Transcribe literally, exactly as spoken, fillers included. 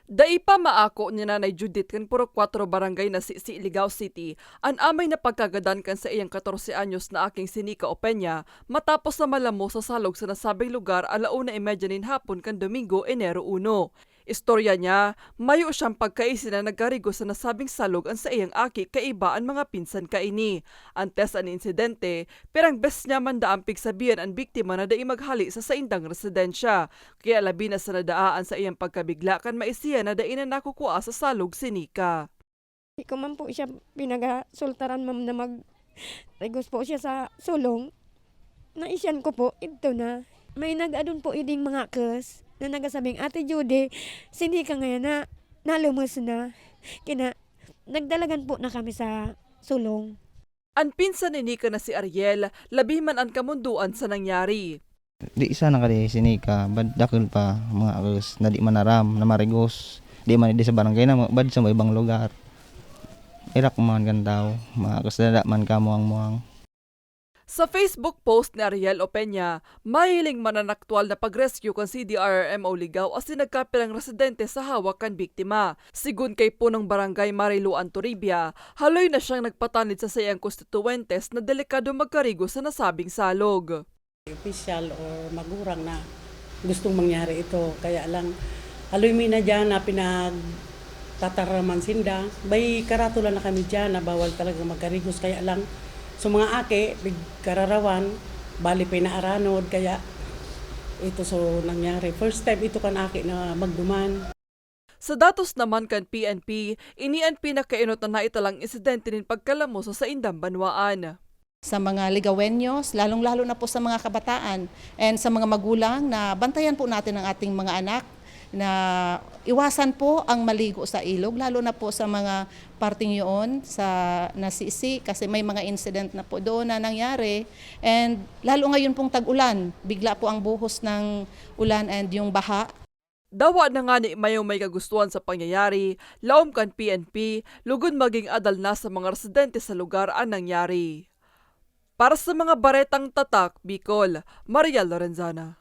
Dai pa maako ni Nanay Judith kan Purok Kuwatro Barangay Nasisi, Ligao City, an amay na pagkagadan kan saiyang katorse anyos na aking si Nika Opeña matapos na malamos sa salog sa nasabing lugar ala una y media nin hapon kan Domingo, Enero uno. Istorya niya, mayo siyang pagkaisi na nagkarigos sa nasabing salog an saiyang aki kaiba an mga pinsan kaini. Antes an insidente, pirang bes niya man daang pigsabihan an biktima na dai maghale sa saindang residensya. Kaya labi na sa nadaa an saiyang pagkabigla kan maisihan na dai na nakukua sa salog si Nika. Di ko man po siya pinagasultaran, ma'am, na magrigos po siya sa sulong. Naisihan ko po, idto na. May nag-adon po iding mga kus na nagasabing, "Ate Judy, si Nika ngayon na nalumos na." Kina, nagdalagan po na kami sa sulong. An pinsan ni Nika na si Ariel, labi man an kamundoan sa nangyari. Di sana kadi si Nika, bad dakul pa mga kus na di manaram, na marigos. Di man di sa barangay na, bad sa ibang lugar. Irak man kan tawo, mga kus na da man kamuang-muang. Sa Facebook post ni Ariel Opeña, mahiling man an aktual na pag-rescue kan C D R R M o Ligao asin nagkapirang residente sa hawak kan biktima. Sigon kay punong barangay Marilu Antoribia, haloy na siyang nagpatanid sa saiyang konstituwentes na delikado magkarigo sa nasabing salog. Opisyal or magurang na gustong mangyari ito. Kaya lang, haloy mi na dyan na pinagtataraman sinda. May karatulan na kami dyan na bawal talaga magkarigos. Kaya lang, sa mga aki, pigkararawan, bali pinaaranod. Kaya ito so nangyari. First time ito kan aki na magduman. Sa datos naman kan P N P, ini an pinakaenot na naitalang insidente nin pagkalamos sa saindang banwaan. Sa mga Ligaweños, lalong-lalo na po sa mga kabataan and sa mga magulang, na bantayan po natin ang ating mga anak, na iwasan po ang maligo sa ilog, lalo na po sa mga parting yoon sa Nasisi, kasi may mga incident na po doon na nangyari. And lalo ngayon pong tag-ulan, bigla po ang buhos ng ulan and yung baha. Dawa na ngani mayong may kagustuhan sa pangyayari, laom kan P N P, lugod maging adal na sa mga residente sa lugar an nangyari. Para sa mga baretang Tatak Bicol, Mariel Lorenzana.